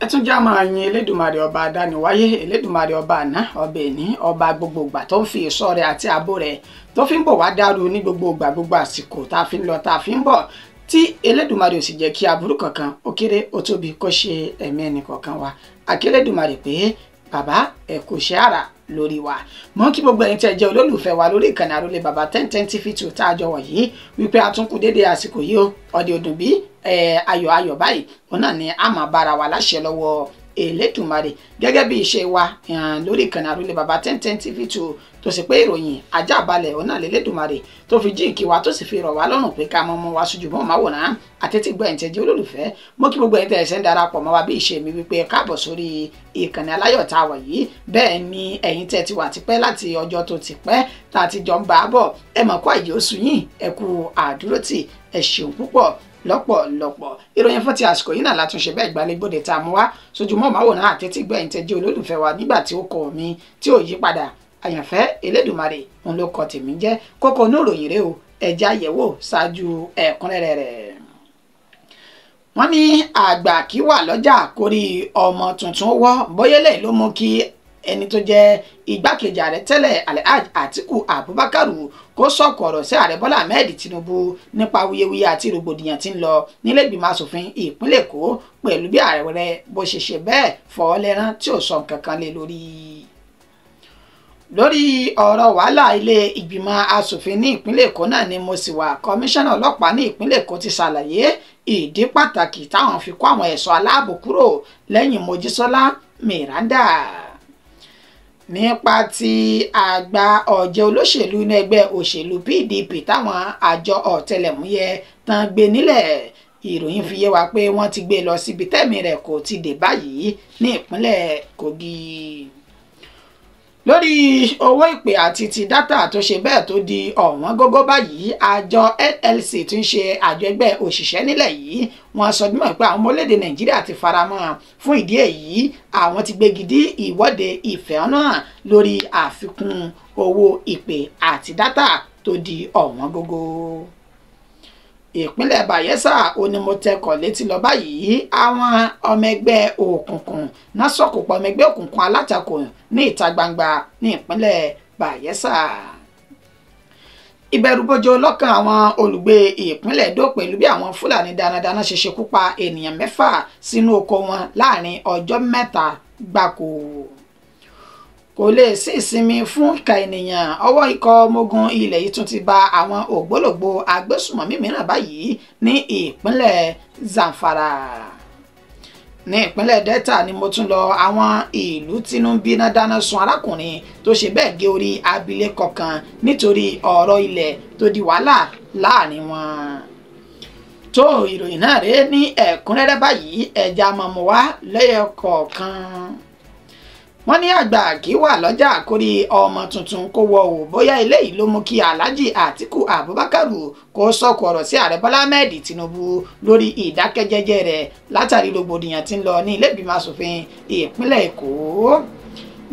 Ẹ tún já máa yin Elédùmarè ọba adániwáyé, Elédùmarè ọba àná, ọba ẹni, ọba gbogbo ìgbà tó ń fi ìṣọ́ rẹ̀ àti ààbò rẹ̀ tó fi ń bọ̀ wá dàrú ní gbogbo ìgbà, gbogbo àsìkò tá a fi ń lọ tá a fi ń bọ̀, tí Elédùmarè ò sì jẹ́ kí aburú kankan ó kéré ó tóbi kó ṣe ẹ̀mí ẹnì kọ̀ọ̀kan wa. Àkẹ́lẹ́dùmarè pé bàbá ẹ kò ṣe àrà lórí wa. Mọ kí gbogbo ẹ̀yin tẹ́ jẹ́ olólùfẹ́ wa lórí ìkànnì Àrólé Bàbá 1010 TV 2 tá a jọ wọ̀ yìí wípé a tún kú déédéé àsìkò yìí o, ọdẹ ọdún bí ayọ̀ ayọ̀ báyìí òun náà ni a máa bára wa láṣẹ lọ́wọ́ Elédùmarè gẹ́gẹ́ bí iṣẹ́ wa lórí ìkànnì Àrólé Bàbá 1010 TV 2 tó sì pé ìròyìn ajá balẹ̀ òun náà lélẹ́dùmarè tó fi jíǹkí wa tó sì fi rọ̀ wá lọ́rùn pé ká mọ́ mọ́ wa sójú mọ́ máwòrán àtẹ́tí gbọ́ ẹ̀yin tẹ́ jẹ́ olólùfẹ́. Mo kí gbogbo ẹ̀yin tẹ́ ẹ̀sẹ̀ ń darapọ̀ mọ́ wa bí ìṣe mi wípé káàbọ̀ sórí ìkànnì aláyọ̀ tá a wà yìí. Bẹ́ẹ̀ ni ẹ̀yin tẹ́ ti wà tipẹ́ láti ọjọ́ tó ti pẹ́ tá a ti jọ ń bá a bọ̀, ẹ mọ̀ kó àyè oṣù yìí, ẹ kú àdúrótì, ẹ ṣeun púpọ̀ lọ́pọ̀lọpọ̀. Ìròyìn fún ti àsìkò yìí náà látúnṣe bẹ́ẹ̀ gbalẹ́gbòde tá a mú wá sójúmọ́ máwòrán àtẹ́tí gbọ́ ẹ̀yin tẹ́ jẹ́ olólùfẹ́ wa nígbà tí ó kọ mi tí ò yí padà. Àyànfẹ́ Elédùmarè òun ló kọ tèmi jẹ́. Kókó inú ìròyìn rèé o, ẹ̀já yẹ̀wò ṣáájú ẹ̀kúnrẹ́rẹ́ rẹ̀. Wọ́n ní àgbà kí wà lọ́jà kórí ọmọ tuntun wọ́, bóyá lè ló mú kí ẹni tó jẹ́ igbákejì ààrẹ tẹ́lẹ̀ Alhaji Atiku Abubakar kó sọ̀kò ọ̀rọ̀ sí ààrẹ Bọ́lá Ahmed Tinubu nípa awuyewuye àti rògbòdìyàn tí ń lọ nílé ìgbìmọ̀ asòfin ìpínlẹ̀ Èkó pẹ̀lú bí ààrẹ bó ṣe ṣe bẹ́ẹ̀ fọwọ́ lẹ́rán tí ò sọ nǹkan kan lé lórí. Lórí ọ̀rọ̀ wàhálà ilé ìgbìmọ̀ asòfin ní ìpínlẹ̀ Èkó náà ni mo sì wà. Kọmíṣánná ọlọ́pàá ní ìpínlẹ̀ Èkó ti ṣàlàyé ìdí pàtàkì táwọn fi kó àwọn ẹ̀ṣọ́ aláàbò kúrò lẹ́yìn Mojísọ́lá Miranda. Nípa ti àgbà ọ̀jẹ̀ olóṣèlú inú ẹgbẹ́ òṣèlú PDP táwọn àjọ ọ̀tẹlẹ̀múyẹ́ tán gbé nílẹ̀, ìròyìn fi yé wa pé wọ́n ti gbé lọ síbi tẹ́mi rẹ̀ kò ti dé báyìí ní ìpínlẹ̀ Kogi. Lórí owó ìpè àti ti dátà tó ṣe bẹ́ẹ̀ tó di ọ̀wọ́n gógó báyìí, àjọ NLC tí ń ṣe àjọ ẹgbẹ́ òṣìṣẹ́ nílẹ̀ yìí wọ́n sọ dímọ̀ pé àwọn ọmọ orílẹ̀-èdè Nàìjíríà ti faramọ́. Fún ìdí èyí àwọn ti gbégi dí ìwọ́de ìfẹ̀hónúhàn lórí àfikún owó ìpè àti dátà tó di ọ̀wọ́n gógó. Ìpínlẹ̀ Bayelsa ó ní mo tẹkọ̀ létí lọ báyìí, àwọn ọmọ ẹgbẹ́ òkùnkùn náà sọ̀kò pọ̀ ọmọ ẹgbẹ́ òkùnkùn alátakò ní ìta gbangba ní ìpínlẹ̀ Bayelsa. Ìbẹ̀rùbojo lọ́kàn àwọn olùgbé ìpínlẹ̀ Ẹdó pẹ̀lú bí àwọn Fúlàní darandaran ṣe ṣekú pa ènìyàn 6 sínú oko wọn láàrin ọjọ́ 3 gbáko. Kò lè sí ìsinmi fún ìka ènìyàn, ọwọ́ ikọ̀ ọmọ ogun ilẹ̀ yìí tún ti ba àwọn ògbólógbòó agbésùmọ̀mí mìíràn báyìí ní ìpínlẹ̀ Zamfara. Ní ìpínlẹ̀ Delta ni mo tún lọ, àwọn ìlú tínú ń bíná dáná sun arákùnrin tó ṣe bẹ́ẹ̀ gé orí abilékọ kan nítorí ọ̀rọ̀ ilẹ̀ tó di wàhálà láàrin wọn. Tó ìròyìn náà rèé ní ẹ̀kúnrẹ́rẹ́ báyìí, ẹja mọ̀mọ́ wá lẹ́yọ kọ̀ọ̀kan. Wọ́n ní àgbà kì í wà lọ́jà kórí ọmọ tuntun kó wọ ò, bóyá eléyìí ló mú kí Alhaji Atiku Abubakar kó sọ̀kò ọ̀rọ̀ sí ààrẹ Bọ́lá Ahmed Tinubu lórí ìdákẹ́jẹ́jẹ́ rẹ̀ látàrí rògbòdìyàn tí ń lọ ní ilé ìgbìmọ̀ asòfin ìpínlẹ̀ Èkó.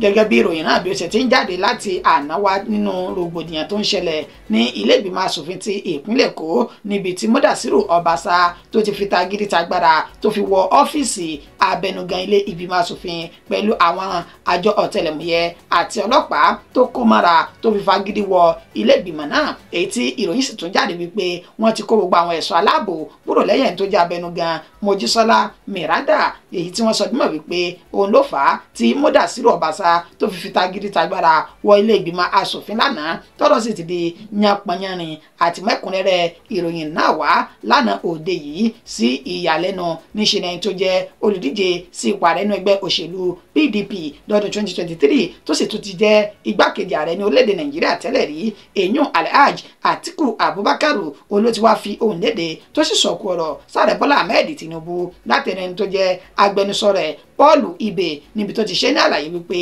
Gẹ́gẹ́ bí ìròyìn náà bí ó ṣe ti ń jáde láti àná wá nínú rògbòdìyàn tó ń ṣẹlẹ̀ ní ilé ìgbìmọ̀ asòfin ti ìpínlẹ̀ Èkó níbi tí Mudasiru Obasa tó ti fi tagídí tagbára tó fi wọ ọ́fíìsì abẹnugan ilé ìgbìmọ̀ asòfin pẹ̀lú àwọn àjọ ọ̀tẹlẹ̀múyẹ́ àti ọlọ́pàá tó kó mọ́ra tó fi fagídí wọ ilé ìgbìmọ̀ náà, èyí tí ìròyìn sì tún jáde wípé wọ́n ti kó gbogbo àwọn ẹ̀ṣọ́ aláàbò kúrò lẹ́yìn tó jẹ́ abẹnugan Mojísọ́lá Miranda, èyí tí wọ́n sọ dímọ̀ wípé òun ló fà á tí Mudasiru Obasa tó fi tagídí tagbára wọ ilé ìgbìmọ̀ asòfin lánàá, tọ́rọ̀ sì ti di yanpanyanrin àti mẹ́kúnrẹ́rẹ́ ìròyìn náà wá lánàá òde yìí sí ìyàlẹ́nu níṣẹ́ ni ẹni tó jẹ́ olùdíje sí ipò ààrẹ inú ẹgbẹ́ òṣèlú PDP lọ́dún 2023 tó sì tún ti jẹ́ igbákejì ààrẹ ní orílẹ̀-èdè Nàìjíríà tẹ́lẹ̀ rí, èyún Alhaji Atiku Abubakar olóòtú wá fi ohùn léde tó sì sọ̀kò ọ̀rọ̀ sáré Bọ́lá Ahmed Tinubu látẹnu ẹni tó jẹ́ agbẹnusọ rẹ̀ Paul Ibe níbi tó ti ṣe ní àlàyé wípé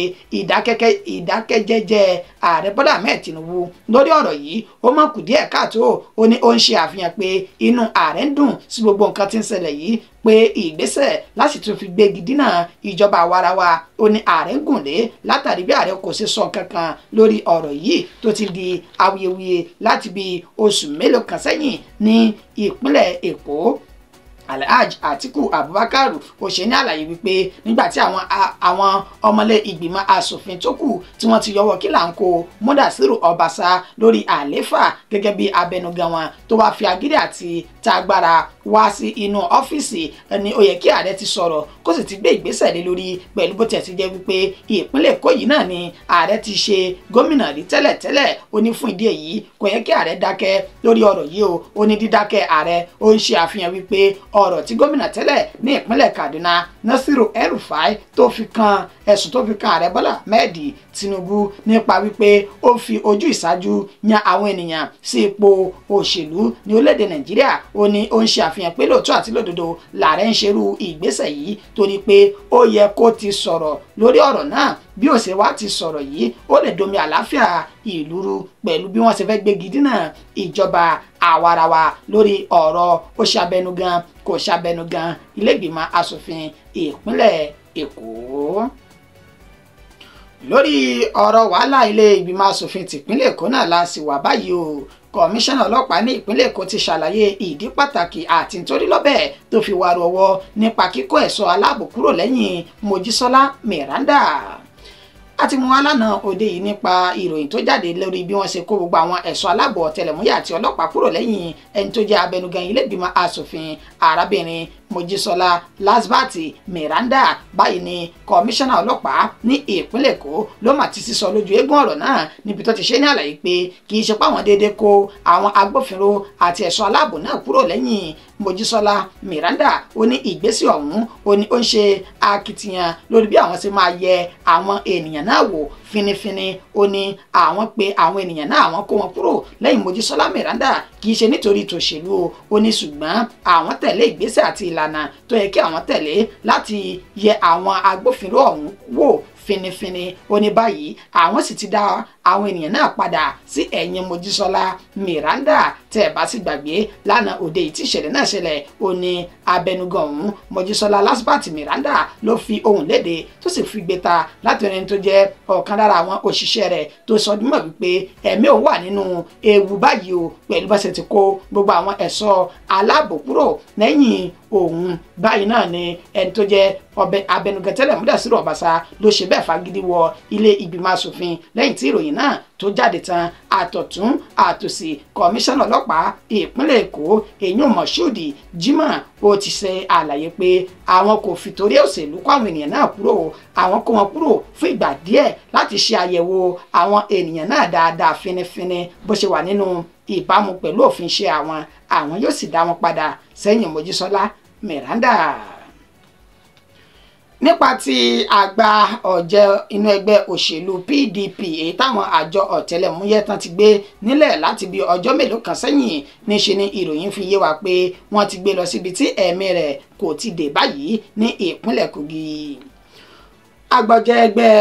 ìdákẹ́jẹ́jẹ́ ààrẹ Bọ́lá Ahmed Tinubu lórí ọ̀rọ̀ yìí ó mọ̀ kù díẹ̀ káàtó. Ó ní ó ń ṣe àfihàn pé inú ààrẹ ń dùn sí gbogbo nǹkan tí ń ṣẹlẹ̀ yìí, pé ìgbésẹ̀ láti tún fi gbégi dínà ìjọba àwarawa ó ní ààrẹ ń gùn lé látàrí bí ààrẹ kò ṣe sọ kankan lórí ọ̀rọ̀ yìí tó ti di awuyewuye láti bí oṣù mélòó kan sẹ́yìn ní ìpínlẹ̀ Èkó. Alhaji Atiku Abubakar ó ṣe ní àlàyé wípé nígbà tí àwọn ọmọlé ìgbìmọ̀ asòfin tó kù tí wọ́n ti yọwọ́ kí là ń kó Mudasiru Obasa lórí àléfà gẹ́gẹ́ bí abẹnugan wọn tó wá fi agídí àti tagbára wá sí inú ọ́fíìsì ẹni ó yẹ kí ààrẹ ti sọ̀rọ̀ kó sì ti gbé ìgbésẹ̀ lé lórí pẹ̀lú bó tiẹ̀ ti jẹ́ wípé ìpínlẹ̀ Èkó yìí náà ni ààrẹ ti ṣe gómìnà rí tẹ́lẹ̀tẹ́lẹ̀. Ó ní fún ìdí èyí kò yẹ kí ààrẹ dákẹ́ lórí ọ̀rọ̀ yìí o. Ó ní dídákẹ́ ààrẹ ó ń ṣe àfihàn wípé ọ̀rọ̀ tí gómìnà tẹ́lẹ̀ ní ìpínlẹ̀ Kaduna Nasiru El-Rufai tó fi kan ẹ̀sùn tó fi kan ààrẹ Bọ́lá Ahmed Tinubu nípa wípé ó fi ojú ìṣáájú yan àwọn ènìyàn sí ipò òṣèlú ní orílẹ̀-èdè Nàìjíríà. Ó ní ó ń ṣe àfihàn pé lóòótọ́ àti lódodo làárẹ̀ ń ṣerú ìgbésẹ̀ yìí torí pé ó yẹ kó ti sọ̀rọ̀ lórí ọ̀rọ̀ náà. Bí ó ṣe wá ti sọ̀rọ̀ yìí ó lè domi àlàáfíà ìlú rú pẹ̀lú bí wọ́n ṣe fẹ́ gbégi dínà ìjọba àwarawa lórí ọ̀rọ̀ ó ṣàbẹnugan kò ṣàbẹnugan ilé-ìgbìmọ̀ asòfin ìpínlẹ̀ Èkó. Lórí ọ̀rọ̀ wàhálà ilé ìgbìmọ̀ asòfin tìpínlẹ̀ Èkó náà la sì wà báyìí o. Kọmíṣánná ọlọ́pàá ní ìpínlẹ̀ Èkó ti ṣàlàyé ìdí pàtàkì àti nítorí lọ́bẹ̀ tó fi wá rọwọ́ nípa kíkó ẹ̀ṣọ́ aláàbò kúrò lẹ́yìn Mojísọ́lá Miranda. A ti mú wa lánàá òde yìí nípa ìròyìn tó jáde lórí bí wọ́n ṣe kó gbogbo àwọn ẹ̀ṣọ́ aláàbò ọ̀tẹlẹ̀múyẹ́ àti ọlọ́pàá kúrò lẹ́yìn ẹni tó jẹ́ abẹnugan ilé ìgbìmọ̀ asòfin arábìnrin Mojísọ́lá Lasbat Miranda. Báyìí ni kọmíṣánná ọlọ́pàá ní ìpínlẹ̀ Èkó ló mà ti sísọ lójú eégún ọ̀rọ̀ náà níbi tó ti ṣe ní àlàyé pé kì í ṣe páwọn déédéé kó àwọn agbófinró àti ẹ̀ṣọ́ aláàbò náà kúrò lẹ́yìn Mojísọ́lá Miranda. Ó ní ìgbésẹ̀ ọ̀hún ó ní ó ń ṣe akitiyan lórí bí àwọn ṣe máa yẹ àwọn ènìyàn náà wò finifini. Ó ní àwọn pé àwọn ènìyàn náà àwọn kó wọn kúrò lẹ́yìn Mojísọ́lá Miranda kì í ṣe nítorí tòṣèlú o. Ó ní ṣùgbọ́n àwọn tẹ̀lé ìgbésẹ̀ àti ìlànà tó yẹ kí àwọn tẹ̀lé láti yẹ àwọn agbófinró ọ̀hún wò finifini. Ó ní báyìí àwọn sì ti dá àwọn ènìyàn náà padà sí ẹ̀yìn Mojísọ́lá Miranda. Tẹ́ ẹ̀ bá sì gbàgbé lánàá òde yìí tí ìṣẹ̀lẹ̀ náà ṣẹlẹ̀, ó ní abẹnugan ọ̀hún Mojísọ́lá Lasbat Miranda ló fi ohùn léde tó sì fi gbé ta láti ẹni tó jẹ́ ọ̀kan lára àwọn òṣìṣẹ́ rẹ̀ tó sọ dímọ̀ wípé ẹ̀mí òun wà nínú ewu báyìí o pẹ̀lú bá ṣe ti kó gbogbo àwọn ẹ̀ṣọ́ aláàbò kúrò lẹ́yìn òun. Báyìí náà ni ẹni tó jẹ́ ọbẹ̀ abẹnugan tẹ́lẹ̀ Mudasiru Obasa ló ṣe bẹ́ẹ̀ fagídí wọ ilé ìgbìmọ̀ asòfin lẹ́yìn tí ìròyìn náà tó jáde tán. Àtọ̀tún àtòsì kọmíṣánná ọlọ́pàá ìpínlẹ̀ Èkó èyún Moshood Jimoh ó ti ṣe àlàyé pé àwọn kò fi torí òṣèlú kó àwọn ènìyàn náà kúrò, àwọn kó wọn kúrò fún ìgbà díẹ̀ láti ṣe àyẹ̀wò àwọn ènìyàn náà dáadáa finifini bó ṣe wà nínú ìbámu pẹ̀lú òfin ṣe àwọn yóò sì dá wọn padà sẹ́yìn Mojísọ́lá Miranda. Nípa ti àgbà ọ̀jẹ̀ inú ẹgbẹ́ òṣèlú PDP èyí táwọn àjọ ọ̀tẹlẹ̀múyẹ́ tán ti gbé nílẹ̀ láti bí ọjọ́ mélòó kan sẹ́yìn, níṣe ni ìròyìn fi yé wa pé wọ́n ti gbé lọ síbi tí ẹ̀mí rẹ̀ kò ti dé báyìí ní ìpínlẹ̀ Kogi. Àgbọ̀jẹ̀ ẹgbẹ́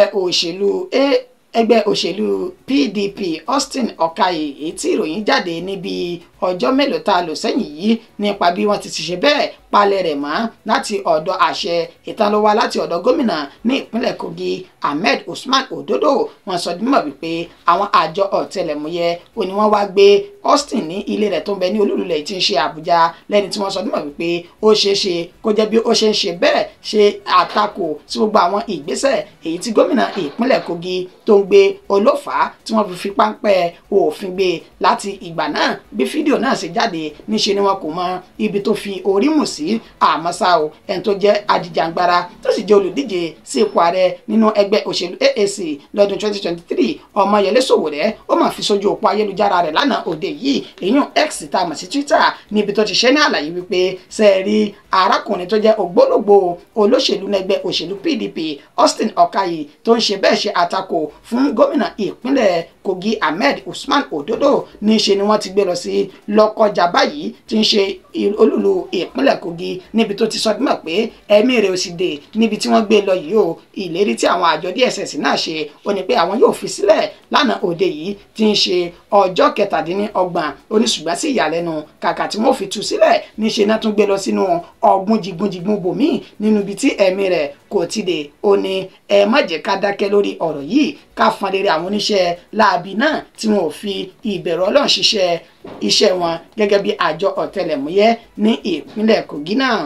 òṣèlú PDP Austin Okaye èyí tí ìròyìn jáde níbi ọjọ́ mélòó tá a lò sẹ́yìn yìí nípa bí wọ́n ti ṣe bẹ́ẹ̀ palẹ̀ rẹ̀ mọ́ láti ọ̀dọ̀ àṣẹ ìtanlọ́wà láti ọ̀dọ̀ gómìnà ní ìpínlẹ̀ Kogi Ahmed Usman Ododo. Wọ́n sọ dímọ̀ wípé àwọn àjọ ọ̀tẹlẹ̀múyẹ́ ó ní wọ́n wá gbé Austin ní ilé rẹ̀ tó ń bẹ ní olúlulẹ̀ tí ń ṣe Àbújá lẹ́ni tí wọ́n sọ dímọ̀ wípé ó ṣeé ṣe kó jẹ́ bí ó ṣe ń ṣe bẹ́ẹ̀ ṣe àtakò sí gbogbo àwọn ìgbésẹ̀ èyí tí gómìnà ìpínlẹ̀ Kogi tó ń gbé olófàá tí wọ́n fi páńpẹ́ òfin gbé láti ìgbà náà. Bí fídíò náà ṣe jáde níṣe ni wọn kò mọ ibi tó fi orí mù sí. Àmọ́ ṣá o, ẹni tó jẹ́ ajìjàngbara tó sì jẹ́ olùdíje sí ipò ààrẹ nínú ẹgbẹ́ òṣèlú AAC lọ́dún 2023 Ọmọyẹlé Sowore ó mà fi sójú òpó ayélujára rẹ̀ lánàá òde yìí èyún X tá a mọ̀ sí Twitter níbi tó ti ṣe ní àlàyé wípé ṣe é rí arákùnrin tó jẹ́ ògbólógbòó olóṣèlú nẹgbẹ́ òṣèlú PDP Austin Okaye tó ń ṣe bẹ́ẹ̀ ṣe àtakò fún gómìnà ìpínlẹ̀ Kogi Ahmed Usman Ododo níṣe ni wọ́n ti gbé lọ sí Lọ́kọ́jà báyìí tí ń ṣe olúlu ìpínlẹ̀ Kogi níbi tó ti sọ dímọ̀ pé ẹ̀mí rẹ̀ ò sì dé níbi tí wọ́n gbé lọ yìí o. Ìlérí tí àwọn àjọ DSS náà ṣe ó ní pé àwọn yóò fi sílẹ̀ lánàá òde yìí tí ń ṣe ọjọ́ 27. Ó ní ṣùgbọ́n sí ìyàlẹ́nu kàkà tí wọ́n fi tú sílẹ̀ níṣe náà tún gbé lọ sínú ọ̀gbun jìgbùnjìgbùn bòmíì nínú ibi tí ẹ̀mí rẹ̀ Kòtìdé ó ní ẹ má jẹ́ ká dákẹ́ lórí ọ̀rọ̀ yìí, ká fọn rere àwọn oníṣẹ́ láabi náà tí wọn ò fi ìbẹ̀rù Ọlọ́run ṣiṣẹ́ iṣẹ́ wọn gẹ́gẹ́ bí àjọ ọ̀tẹlẹ̀múyẹ́ ní ìpínlẹ̀ Kogi náà.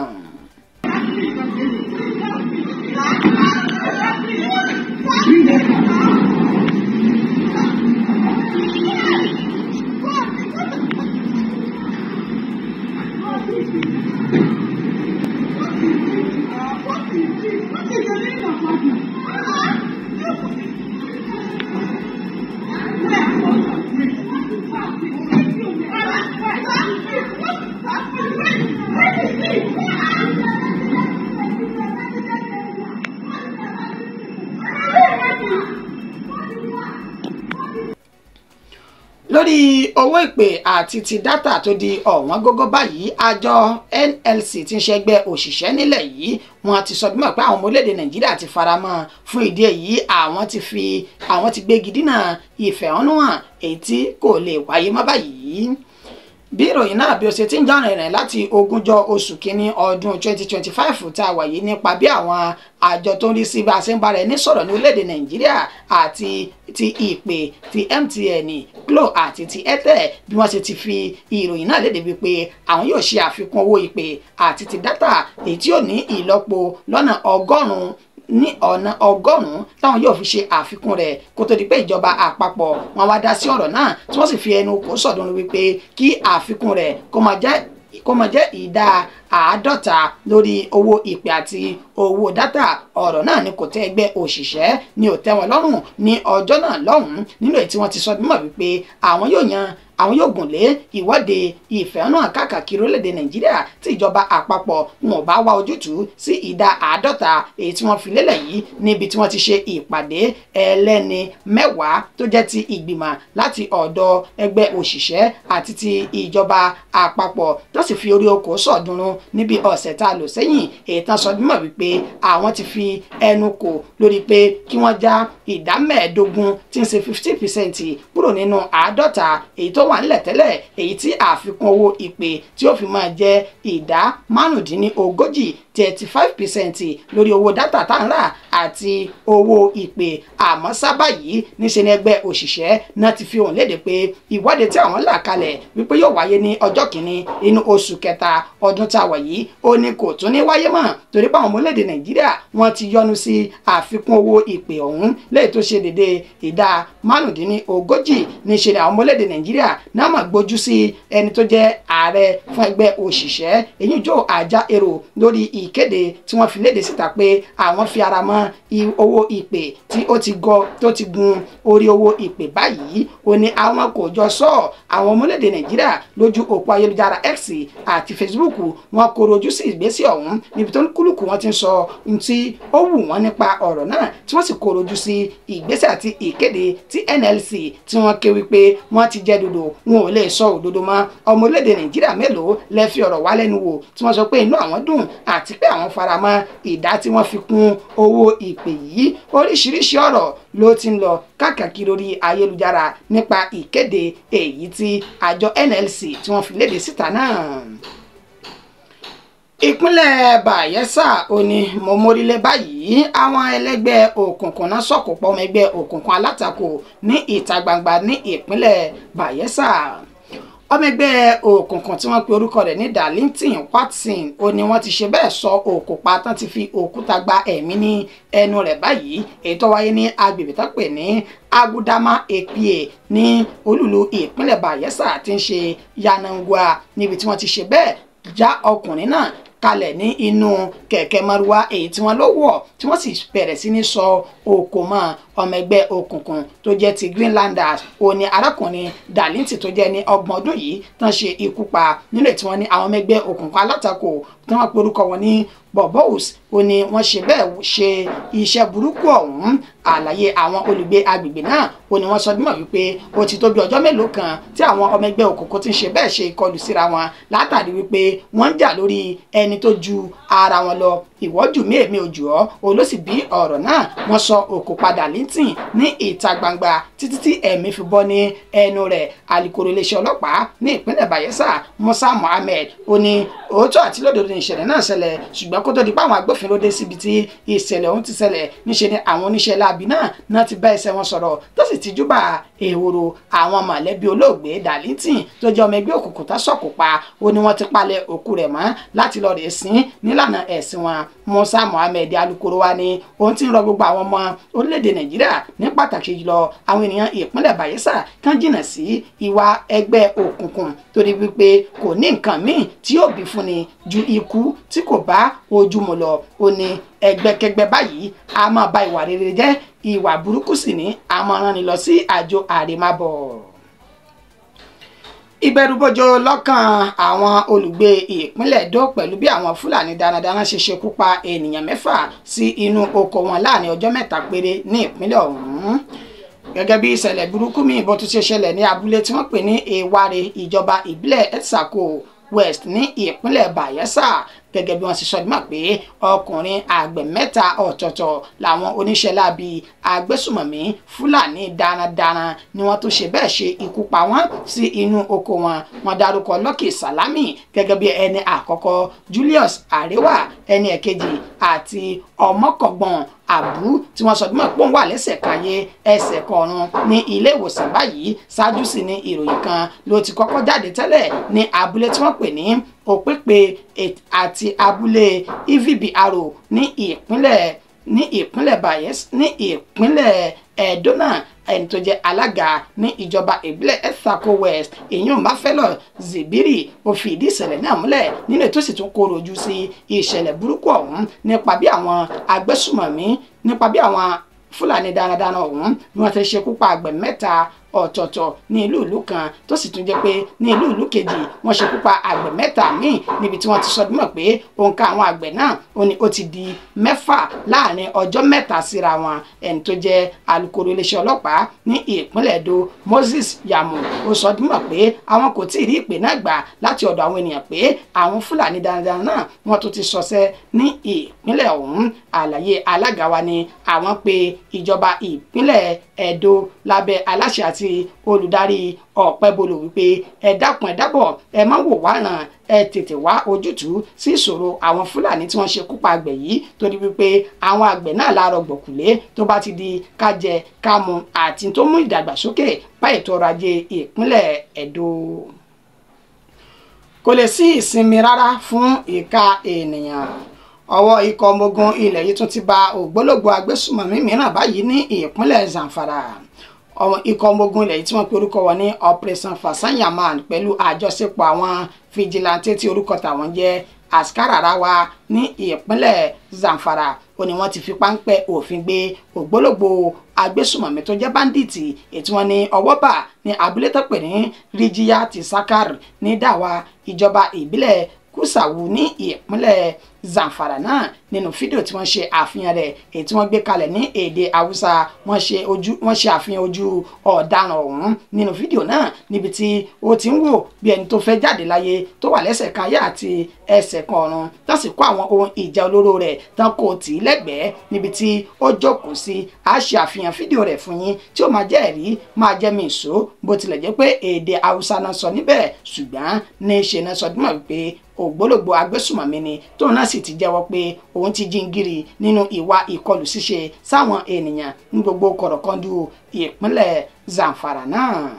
Lórí owó ìpè àti ti dátà tó di ọ̀wọ́n gógó báyìí, àjọ NLC tí ń ṣẹgbẹ́ òṣìṣẹ́ nílẹ̀ yìí wọ́n ti sọ bímọ pé àwọn ọmọ orílẹ̀-èdè Nàìjíríà ti faramọ́. Fún ìdí èyí àwọn ti gbégi dínà ìfẹ̀hónúhàn èyí tí kò lè wáyé mọ́ báyìí. Bí ìròyìn náà bí ó ṣe ti ń jọ̀rìn rìn láti ogúnjọ́ oṣù kínní ọdún 2025 tá a wà yìí nípa bí àwọn àjọ tó ń rí sí bá a ṣe ń bára ẹni sọ̀rọ̀ ní orílẹ̀-èdè Nàìjíríà àti ti ìpè ti MTN, Glo àti ti Airtel bí wọ́n ṣe ti fi ìròyìn náà léde wípé àwọn yóò ṣe àfikún owó ìpè àti ti dátà èyí tí yóò ní ìlọ́po lọ́nà 100 ní ọ̀nà 100 táwọn yóò fi ṣe àfikún rẹ̀ kó tó di pé ìjọba àpapọ̀ wọn wá dá sí ọ̀rọ̀ náà tí wọ́n sì fi ẹnu kò sọ̀dún wípé kí àfikún rẹ̀ kó máa jẹ́ ìdá 50 lórí owó ìpè àti owó dátà. Ọ̀rọ̀ náà ni kò tẹ́ ẹgbẹ́ òṣìṣẹ́ ni ò tẹ́ wọn lọ́rùn ní ọjọ́ náà lọ́hùn-ún nínú èyí tí wọ́n ti sọ mímọ̀ wípé àwọn yóò gùn lé ìwọ́de ìfẹ̀hónúhàn káàkiri orílẹ̀-èdè Nàìjíríà tí ìjọba àpapọ̀ wọn ò bá wá ojútùú sí ìdá 50 èyí tí wọ́n fi lélẹ̀ yìí níbi tí wọ́n ti ṣe ìpàdé ẹlẹ́ni 10 tó jẹ́ ti ìgbìmọ̀ láti ọ̀dọ̀ ẹgbẹ́ òṣìṣẹ́ àti ti ìjọba àpapọ̀ tó sì fi orí okòó sọ̀dúnrún níbi ọ̀sẹ̀ tá a lò sẹ́yìn. Èyí tán sọ mímọ̀ wípé àwọn ti fi ẹnu kò lórí pé kí wọ́n já ìdá 15 tí ń ṣe 50% kúrò nínú 50 èyí tó wà nílẹ̀ tẹ́lẹ̀, èyí tí àfikún owó ìpè tí ó fi máa jẹ́ ìdá 35 35% lórí owó dátà tá ń rà àti owó ìpè. Àmọ́ sábà yìí níṣe ni ẹgbẹ́ òṣìṣẹ́ náà ti fi ohùn léde pé ìwọ́de tí àwọn là kalẹ̀ wípé yóò wáyé ní ọjọ́ kìíní inú oṣù kẹta ọdún tá a wà yìí ó ní kò tún ní wáyé mọ́ torí pé àwọn ọmọ orílẹ̀-èdè Nàìjíríà wọ́n ti yọnu sí àfikún owó ìpè ọ̀hún léyìí tó ṣe dédé ìdá 35. Níṣe ni àwọn ọmọ orílẹ̀-èdè Nàìjíríà náà mà gbójú sí ẹni tó jẹ́ ààrẹ fún ẹgbẹ́ òṣìṣẹ́ èyí jọ àjà èrò lórí ìkéde tí wọ́n fi léde síta pé àwọn fi ara mọ́ owó ìpè tí ó ti gọ tó ti gun orí owó ìpè báyìí. Ó ní àwọn kò jọ sọ àwọn ọmọ orílẹ̀-èdè Nàìjíríà lójú òpó ayélujára X àti Facebook wọn kò rojú sí ìgbésẹ̀ ọ̀hún níbi tó ń kúlùkù wọn ti ń sọ ohun tí ó wù wọ́n nípa ọ̀rọ̀ náà tí wọ́n sì kò rojú sí ìgbésẹ̀ àti ìkéde tí NLC tí wọ́n ké wípé wọ́n ti jẹ́ dodo wọn ò lè sọ òdodo mọ́. Ọmọ orílẹ̀-èdè Nàìjíríà mélòó lẹ fi ọ̀rọ̀ wá lẹ́nu wò tí wọ́n sọ pé inú àwọn dùn àti pé àwọn faramọ́ ìdá tí wọ́n fi kún owó ìpè yìí. Oríṣiríṣi ọ̀rọ̀ ló ti ń lọ káàkiri orí ayélujára nípa ìkéde èyí tí àjọ NLC tí wọ́n fi léde síta náà. Ìpínlẹ̀ Bayelsa ó ní mo mórílé báyìí àwọn ẹlẹ́gbẹ́ òkùnkùn náà sọ̀kò pọ̀ ọmọ ẹgbẹ́ òkùnkùn alátakò ní ìta gbangba ní ìpínlẹ̀ Bayelsa. Ọmọ ẹgbẹ́ òkùnkùn tí wọ́n pe orúkọ rẹ̀ ní Darlington Watson ó ní wọ́n ti ṣe bẹ́ẹ̀ sọ òkú pa tán ti fi òkúta gba ẹ̀mí ní ẹnu rẹ̀ báyìí, èyí tó wáyé ní agbègbè tó pè ní Agudama Ekpie ní olúlu ìpínlẹ̀ Bayelsa tí ń ṣe Yanangwa níbi tí wọ́n ti ṣe bẹ́ẹ̀ já ọkùnrin náà kalẹ̀ ní inú kẹ̀kẹ́ márúwá èyí tí wọ́n ló wọ̀ tí wọ́n sì bẹ̀rẹ̀ sí ní sọ òkò mọ́. Ọmọ ẹgbẹ́ òkùnkùn tó jẹ́ ti Greenlanders ó ní arákùnrin Darlington tó jẹ́ ní 30 ọdún yìí tán ṣe ikú pa nínú èyí tí wọ́n ní àwọn ọmọ ẹgbẹ́ òkùnkùn alátakò tí wọ́n porúkọ wọn ní Bobos ó ní wọ́n ṣe bẹ́ẹ̀ ṣe iṣẹ́ burúkú ọ̀hún. Àlàyé àwọn olùgbé agbègbè náà Ó ní wọ́n sọ dímọ̀ wípé ó ti tó bí ọjọ́ mélòó kan tí àwọn ọmọ ẹgbẹ́ òkùnkùn ti ń ṣe bẹ́ẹ̀ ṣe ìkọlù síra wọn látàrí wípé wọ́n ń jà lórí ẹni tó ju ara wọn lọ. Ìwọ́jú mi èmi ò jù ọ́ olóṣì bí ọ̀rọ̀ náà. Wọ́n sọ òkú padà Linton ní ìta gbangba títí tí ẹ̀mí fi bọ́ ní ẹnu rẹ̀. Alukoro iléeṣẹ́ ọlọ́pàá ní ìpínlẹ̀ Bayelsa Musa Mohammed ó ní òótọ́ àti lódodo ní ìṣẹ̀lẹ̀ náà ṣẹlẹ̀, ṣùgbọ́n kó tó di pé àwọn agbófinró dé síbi tí ìṣẹ̀lẹ̀ ọ̀hún ti ṣẹlẹ̀ níṣe ni àwọn oníṣẹ́ láabi náà ti bá ẹsẹ̀ wọn sọ̀rọ̀ tó sì ti júbà ehoro àwọn mọ̀lẹ́bí olóògbé Darlington tó jẹ́ ọmọ ẹgbẹ́ òkùnkùn tá sọ̀kò pa. Ó ní wọ́n ti palẹ̀ òkú rẹ̀ mọ́ láti lọ rèé sin nílànà ẹ̀sìn wọn. Musa Mohammed alukoro wa ni òun ti ń rọ gbogbo àwọn ọmọ orílẹ̀-èdè Nàìjíríà ní pàtàkì jùlọ àwọn ènìyàn ìpínlẹ̀ Bayelsa kán jìnnà sí ìwà ẹgbẹ́ òkùnkùn torí wípé kò ní nǹkan míì tí yóò bí fúnni ju ikú tí kò bá ojú mu lọ. Ó ní ẹgbẹ́kẹ́gbẹ́ báyìí a máa ba ìwà rere jẹ́, ìwà burúkú sì ní a máa rán ni lọ sí àjò àrèmábọ̀. Ìbẹ̀rùbojo lọ́kàn àwọn olùgbé ìpínlẹ̀ Edo pẹ̀lú bí àwọn Fúlàní darandaran ṣe ṣekú pa ènìyàn 6 sí inú oko wọn láàrin ọjọ́ 3 péré ní ìpínlẹ̀ ọ̀hún. Gẹ́gẹ́ bí ìṣẹ̀lẹ̀ burúkú míì bó tún ṣe ṣẹlẹ̀ ní abúlé tí wọ́n pè ní Eware ìjọba ìbílẹ̀ Etsako West ní ìpínlẹ̀ Bayelsa. Gẹ́gẹ́ bí wọ́n ṣe sọ dímọ̀ pé ọkùnrin àgbẹ̀ 3 ọ̀tọ̀ọ̀tọ̀ làwọn oníṣẹ́ láabi agbésùmọ̀mí Fúlàní darandaran ni wọ́n tó ṣe bẹ́ẹ̀ ṣe ikú pa wọ́n sí inú oko wọn. Wọ́n dárúkọ Lucky Salami gẹ́gẹ́ bí ẹni àkọ́kọ́, Julius Arewa ẹni ẹ̀kejì àti Ọmọkọ̀gbọ̀n Àbú tí wọ́n sọ dímọ̀ pé òun wà lẹ́sẹ̀ kanyé ẹsẹ̀ kọrun ní ilé ìwòsàn báyìí. Ṣáájú sí ni ìròyìn kan ló ti kọ́kọ́ jáde tẹ́lẹ̀ ní abúlé tí wọ́n pè ní Òpèpè àti abúlé Ivbi-Aro ní ìpínlẹ̀ Bayelsa ní ìpínlẹ̀ Edo náà. Ẹni tó jẹ́ alága ní ìjọba ìbílẹ̀ Etsako West ìyún Máfẹ́lọ̀ Zibiri ó fi ìdí ìṣẹ̀lẹ̀ náà múlẹ̀ nínú ètò sì tún kóró ojú sí ìṣẹ̀lẹ̀ burúkú ọ̀hún nípa bí àwọn agbésùmọ̀mí nípa bí àwọn Fúlàní darandaran ọ̀hún ni wọ́n ti ṣekú pa àgbẹ̀ 3 ọ̀tọ̀ọ̀tọ̀ ní ìlú ìlú kan tó sì tún jẹ́ pé ní ìlú ìlú kejì wọ́n ṣekú pa àgbẹ̀ 3 míì níbi tí wọ́n ti sọ dímọ̀ pé òǹkà àwọn àgbẹ̀ náà ó ní ó ti di 6 láàrin ọjọ́ 3 síra wọn. Ẹni tó jẹ́ alukoro iléeṣẹ́ ọlọ́pàá ní ìpínlẹ̀ Edo Moses Yamu ó sọ dímọ̀ pé àwọn kò tí ì rí ìpè náà gbà láti ọ̀dọ̀ àwọn ènìyàn pé àwọn Fúlàní darandaran náà wọ́n tún ti ṣọṣẹ́ ní ìpínlẹ̀ ọ̀hún. Àlàyé alága wa ni àwọn pé ìjọba ìpínlẹ̀ Edo lábẹ́ aláṣẹ àti olùdarí Ọ̀pẹ́bọlò wípé ẹ dákun ẹ dábọ̀ ẹ má wò wá ràn, ẹ tètè wá ojútùú sí ìṣòro àwọn Fúlàní tí wọ́n ṣekú pa àgbẹ̀ yìí torí wípé àwọn àgbẹ̀ náà láàárọ̀ gbọ̀kùlé tó bá ti di ká jẹ ká mu àti tó mú ìdàgbàsókè bá ètò ọrọ̀ ajé ìpínlẹ̀ Edo. Kò lè sí ìsinmi rárá fún ìka ènìyàn. Ọwọ́ ikọ̀ ọmọ ogun ilẹ̀ yìí tún ti ba ògbólógbòó agbésùmọ̀mí mìíràn báyìí ní ìpínlẹ̀ Zamfara. Ikọ̀ ọmọ ogun ilẹ̀ yìí tí wọ́n pe orúkọ wọn ní Operation Fasanyaman pẹ̀lú àjọṣepọ̀ àwọn fìjìláńtẹ́ tí orúkọ tàwọn jẹ́ Askararawa ní ìpínlẹ̀ Zamfara ó ní wọ́n ti fi páńpẹ́ òfin gbé ògbólógbòó agbésùmọ̀mí tó jẹ́ báńdíìtì ètí wọn ní ọwọ́ bà ní abúlé tó pè ní Rijiya ti Sakar ní Dawa ìjọba ìbílẹ̀ Kúsàwù ní ìpínlẹ̀ Zamfara náà. Nínú fídíò tí wọ́n ṣe àfihàn rẹ̀ èyí tí wọ́n gbé kalẹ̀ ní èdè Haúsá wọ́n ṣe àfihàn ojú ọ̀daràn ọ̀hún nínú fídíò náà níbi tí ó ti ń wò bí ẹni tó fẹ́ jáde láyé tó wà lẹ́sẹ̀ kan ayé àti ẹsẹ̀ kan ọ̀run tó sì kó àwọn ohun ìjà olóró rẹ̀ tán kò tì í lẹ́gbẹ̀ẹ́ níbi tí ó jókòó sí. A ṣe àfihàn fídíò rẹ̀ fún yín tí ó máa jẹ́ ẹ̀rí máa jẹ́ mi ìṣó bó tilẹ̀ jẹ́ pé èdè Haúsá náà sọ níbẹ̀, ṣùgbọ́n ní í ṣe náà sọ dímọ̀ wípé ògbólógbòó agbésùmọ̀mí ni tóun náà sì ti jẹ́wọ́ pé òun ti jíngìrì nínú ìwà ìkọlù ṣíṣe sáwọn ènìyàn ní gbogbo kọ̀rọ̀kọ́ndù ìpínlẹ̀ Zamfara náà.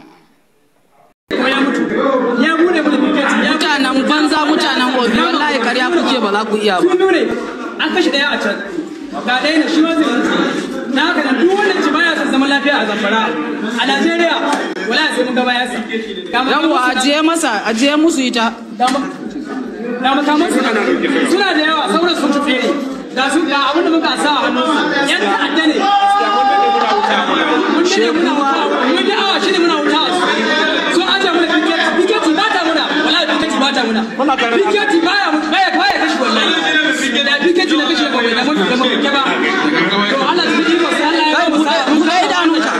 Mutanen banza mutanen gobe wallahi karya kuke ba za ku iya ba. An kashe daya a can ga ɗaya ne shi ma zai mutu. Na haka nan duk wanda ci baya son zaman lafiya a Zamfara a Najeriya wallahi sai mun ga baya sa. Yawwa ajiye masa ajiye musu ita. Da makamansu suna da yawa sauran sun ci tsere da su ga abin da muka sa a hannunsu yan ta'adda ne. Mun dade muna wuta mun da awa shine muna wuta sun aje muna piketi ba ta muna wallahi piketi ba ta muna piketi baya baya baya kashi wallahi da piketi na kashi ba da mun ke ba to Allah ya ji ko sai Allah ya ba mu kai idanunka.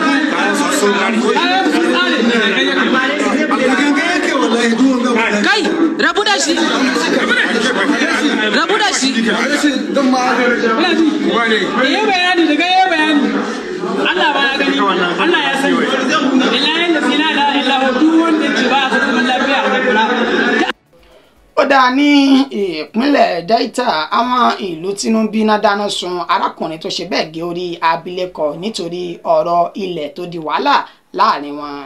Kai, rabu da shi. Rabu da shi. Yayi bayani daga yayi bayani. Allah ba ya gani, Allah ya sani. Billahi la ilaha illa hu, duk wanda ya ce ba a zaman lafiya a Zamfara. Ó dáa, ní ìpínlẹ̀ Delta, àwọn ìlú Tinubu náà dáná sun arákùnrin tó ṣe bẹ́ẹ̀ gé orí abilékọ nítorí ọ̀rọ̀ ilẹ̀ tó di wàhálà láàrin wọn.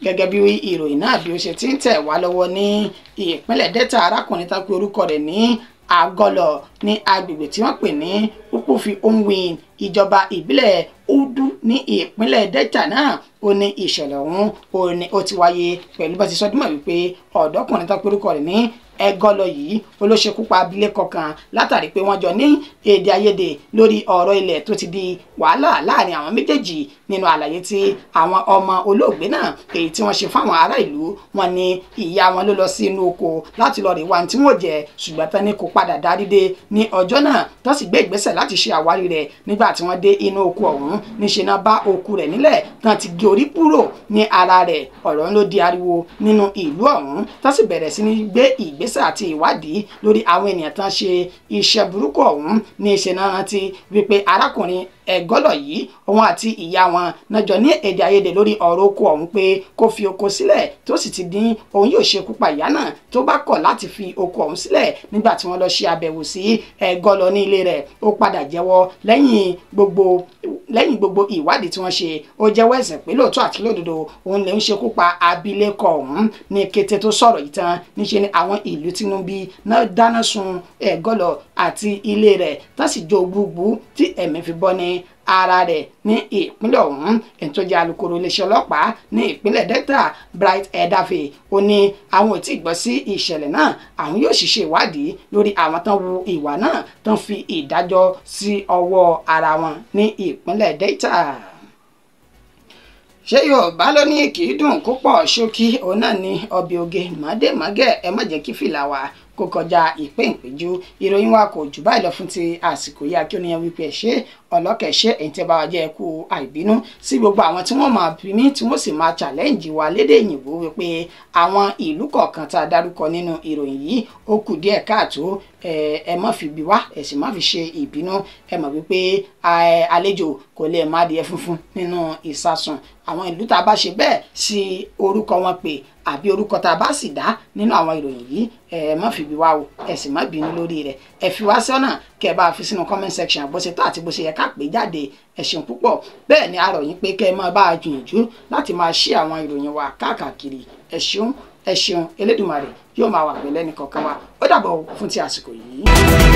Gẹ́gẹ́ bí ìròyìn náà bí ó ṣe ti ń tẹ̀ wá lọ́wọ́ ní ìpínlẹ̀ Delta, arákùnrin tá pé orúkọ rẹ̀ ní Agọlọ ní agbègbè tí wọ́n pè ní Upufi Onwin, ìjọba ìbílẹ̀ Udu ní ìpínlẹ̀ Delta náà, ó ní ìṣẹ̀lẹ̀ ọ̀hún ó ní ó ti wáyé pẹ̀lú bá ti sọ dímọ̀ wípé ọ̀dọ́kùnrin tá pé orúkọ rẹ̀ ní Ẹgọlọ yìí olóṣekúpa abilékọ kan látàrí pé wọ́n jọ ní èdè àìyedè lórí ọ̀rọ̀ ilẹ̀ tó ti di wàhálà láàrin àwọn méjèèjì. Nínú àlàyé tí àwọn ọmọ olóògbé náà èyí tí wọ́n ṣe fáwọn ará ìlú, wọn ní ìyá wọn ló lọ sí inú oko láti lọ rí wa tí wọ́n jẹ, ṣùgbọ́n tán ní kò padà darí dé ní ọjọ́ náà, tó sì gbé ìgbésẹ̀ láti ṣe àwárí rẹ̀. Nígbà tí wọ́n dé inú oko ọ̀hún, níṣe náà bá òkú rẹ̀ nílẹ̀ tán ti gé orí kúrò ní ara rẹ̀. Ọ̀rọ̀ ló di ariwo nínú ìlú ọ̀hún, tó sì bẹ̀rẹ̀ sí ní gbé ìgbésẹ̀ àti ìwádìí lórí àwọn ènìyàn tán ṣe iṣẹ́ burúkú ọ̀hún. Ní ìṣe náà rántí wípé arákùnrin Ẹgọlọ yìí, òun àti ìyá wọn náà jọ ní èdè àìyedè lórí ọ̀rọ̀ oko ọ̀hún pé kó fi oko sílẹ̀, tó sì ti dín òun yóò ṣekú pa ìyá náà tó bá kọ̀ láti fi oko ọ̀hún sílẹ̀. Nígbà tí wọ́n lọ ṣe àbẹ̀wò sí Ẹgọlọ ní ilé rẹ̀, ó padà jẹ́wọ́ lẹ́yìn gbogbo ìwádìí tí wọ́n ṣe, ó jẹ́wọ́ ẹ̀ṣẹ̀ pé lóòótọ́ àti lódodo òun lè ń ṣekú pa abilékọ ọ̀hún. Ní kété tó sọ̀rọ̀ yìí tán, níṣe ni àwọn ìlú Tinubu náà dáná sun Ẹgọlọ àti ilé rẹ̀, tá sì jó gbúgbú tí ẹ̀mí fi bọ́ ní ara rẹ̀ ní ìpínlẹ̀ ọ̀hún. Ẹni tó jẹ́ alukoro iléeṣẹ́ ọlọ́pàá ní ìpínlẹ̀ Delta, Bright Edafe, ó ní àwọn ò tí ì gbọ́ sí ìṣẹ̀lẹ̀ náà, àwọn yóò sì ṣe ìwádìí lórí àwọn tán wu ìwà náà tán fi ìdájọ́ sí ọwọ́ ara wọn ní ìpínlẹ̀ Delta. Ṣé Yorùbá ló ní kì í dùn púpọ̀ ṣókí, òun náà ní ọbẹ̀ oge mọ́démọ́gẹ́, ẹ má jẹ́ kí fìlà wa kó kọjá ìpéǹpéjú. Ìròyìn wa kò jù báyìí lọ fún ti àsìkò yìí. Akíọ́nìyàn wípé ẹ ṣé ọlọ́kẹ̀ ṣé èyí tẹ́ bá wa jẹ́ ẹkú àìbínú sí gbogbo àwọn tí wọ́n máa bí mí tí wọ́n sì máa challenge wa lédè òyìnbó wípé àwọn ìlú kọ̀ọ̀kan tá a dárúkọ nínú ìròyìn yìí ó kù díẹ̀ káàtó. Ẹ má fi bí wá, ẹ sì má fi ṣe ìbínú. Ẹ mọ̀ wípé àlejò kò lè má adìẹ funfun nínú ìsasùn. Àwọn ìlú tá a bá ṣe bẹ́ẹ̀ sí orúkọ wọn pé àbí orúkọ tá a bá sì dá nínú àwọn ìròyìn yìí, ẹ má fi bí wá o, ẹ sì má bínú lórí rẹ̀. Ẹ fi wá sọ́nà kẹ́ ẹ bá fi sínú comment section bó ṣe tó àti bó ṣe yẹ ká pè jáde. Ẹ ṣeun púpọ̀. Bẹ́ẹ̀ ni a rọ̀ yín pé kẹ́ ẹ máa bá a gbìyànjú láti máa ṣí àwọn ìròyìn wa káàkiri. Ẹ ṣeun, ẹ ṣeun. Elédùmarè yóò máa wà pẹ̀lú ẹnì kọ̀ọ̀kan wa. Ó dàbọ̀ fún ti àsìkò yìí.